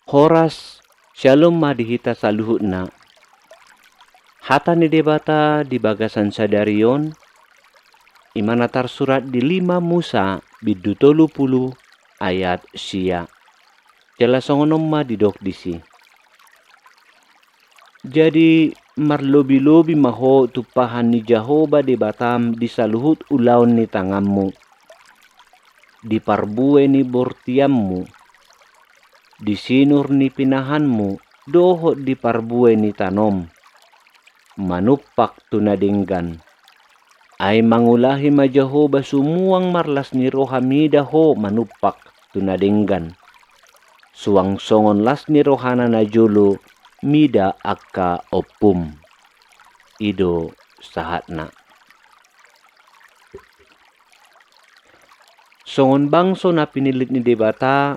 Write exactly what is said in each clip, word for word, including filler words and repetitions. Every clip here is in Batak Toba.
Horas, syalom ma di hita saluhutna. Hata ni Debata di bagasan sadari on, i ma na tarsurat di lima Musa bindu tolu pulu ayat sia. Jala songon on ma didok disi. Jadi, marlobi-lobi ma ho tumpahan ni Jahowa Debatam di saluhut ulaon ni tanganmu, di parbue ni bortianmu, di sinur ni pinahanmu, dohot di parbue ni tanom, manumpak tu na denggan. Ai mangulahi ma Jahowa sumuang marlas ni roha mida ho manumpak tu na denggan, suang songon las ni rohana najolo mida angka ompum. I do sahatna. Songon bangso na pinillit ni Debata,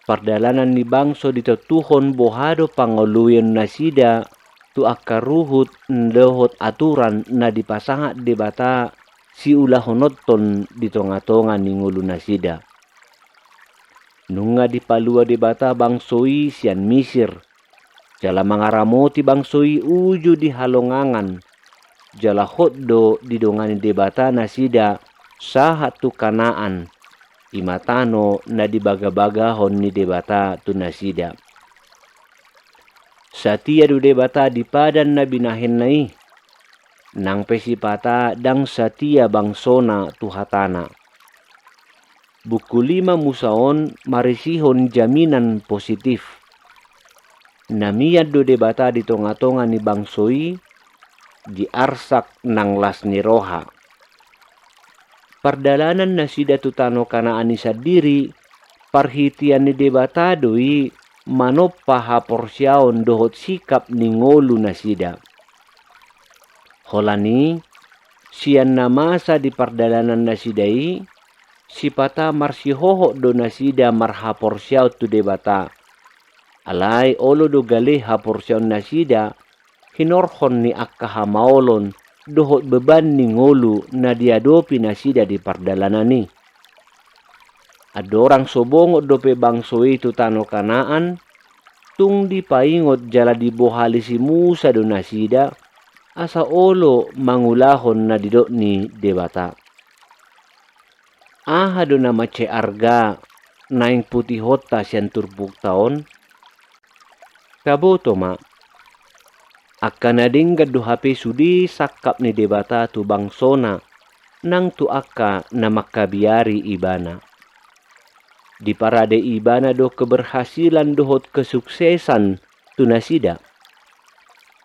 pardalanan ni bangso ditontuhon boha do pangoluion nasida tu angka ruhut dohot aturan na dipasahat Debata siulahononton di tonga-tonga ni ngolu nasida. Nunga dipalua Debata bangso i sian Misir, jala mangaramoti bangso i uju di halongangan, jala hot do didongani Debata nasida sahat tu Kanaan, i ma tano na dibagabagahon ni Debata tu nasida. Satia do Debata di padan na binahenna i, nang pe sipata ndang satia bangsona tu hatana. Buku lima Musa on marisihon jaminan positif. Na mian do Debata di tonga-tonga ni bangso i, di arsak nang las ni roha. Pardalanan nasida tu tano Kanaan i sandiri, parhitean ni Debata do i manompa haporseaon dohot sikap ni ngolu nasida. Holan i, sian na masa di pardalanan nasida i, sipata marsihohot do nasida marhaporseaon tu Debata. Alai olo do gale haporseaon nasida, hinorhon ni angka hamaolon dohot beban ni ngolu na diadopi nasida di pardalanan i. Andorang so bongot dope bangso i tu tano Kanaan, tung dipaingot jala dibohali si Musa do nasida, asa olo mangulahon na didok ni Debata. Aha do na mansai arga naeng putihonta sian turpukta on? Taboto ma, angka na denggan do hape sude sangkap ni Debata tu bangsona, nang tu angka na mangkabiari Ibana. Diparade Ibana do keberhasilan dohot kesuksesan tu nasida.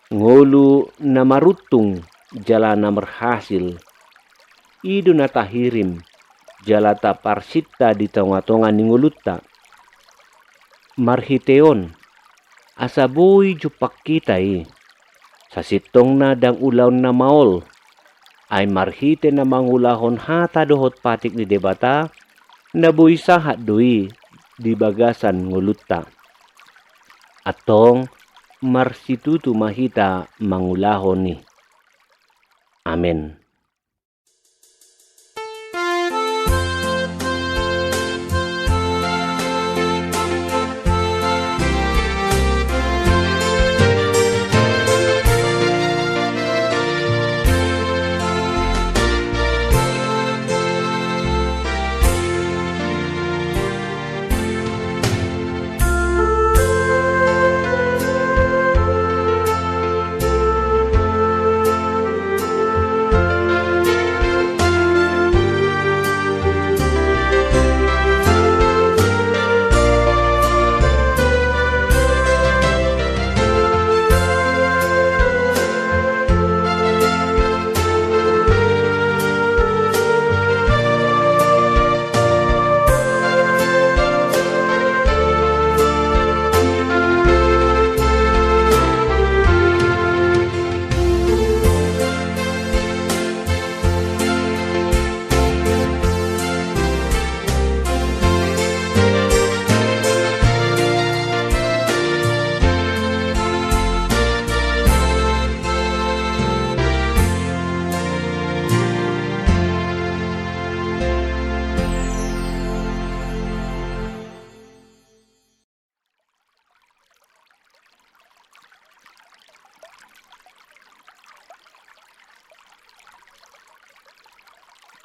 Ngolu na maruntung jala na marhasil, i do na tahirim jala taparsinta di tonga-tonga ni ngolunta. Marhite on, asa boi jumpang hita i, sasintongna ndang ulaon na maol, ai marhite na mangulahon hata dohot patik ni Debata, na boi sahat do i di bagasan ngolunta. Antong, marsitutu ma hita mangulahon i. Amen.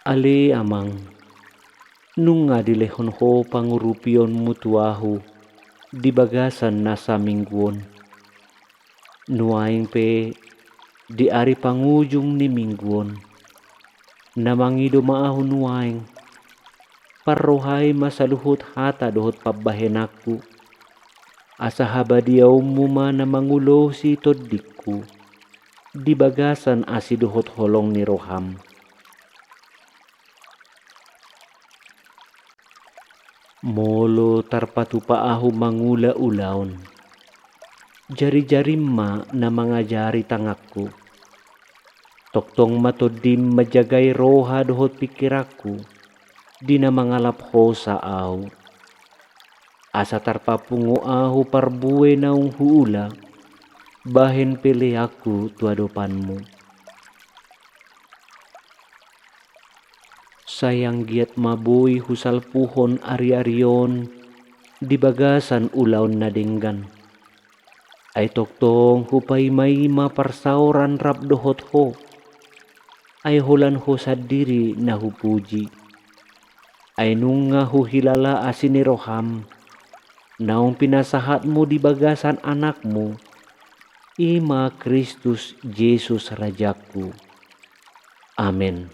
Ale Amang, nunga dilehon Ho pangurupionMu tu ahu di bagasan na saminggu on. Nuaeng pe di ari pangujung ni minggu on, na mangido ma ahu nuaeng, parrohai ma saluhut hata dohot pambahenanku, asa habadiaonMu ma na mangulosi tondingku di bagasan asi dohot holong ni rohaM. Molo tarpatupa ahu mangula ulaon, jari-jarim ma na mangajari tanganku. Tongtong ma tondim manjagai roha dohot pingkiranku di na mangalap hosa ahu. Asa tarpapungu ahu parbue naung huula, bahen peleanku tu adopanMu. Sai anggiat ma boi husalpuhon ari-ari on di bagasan ulaon na denggan. Ai tongtong hupaima-ima parsaoran rap dohot Ho. Ai holan Ho sandiri na hupuji. Ai nunga huhilala asi ni rohaM, naung pinasahatMu di bagasan AnakMu, i ma Kristus Jesus Rajangku. Amen.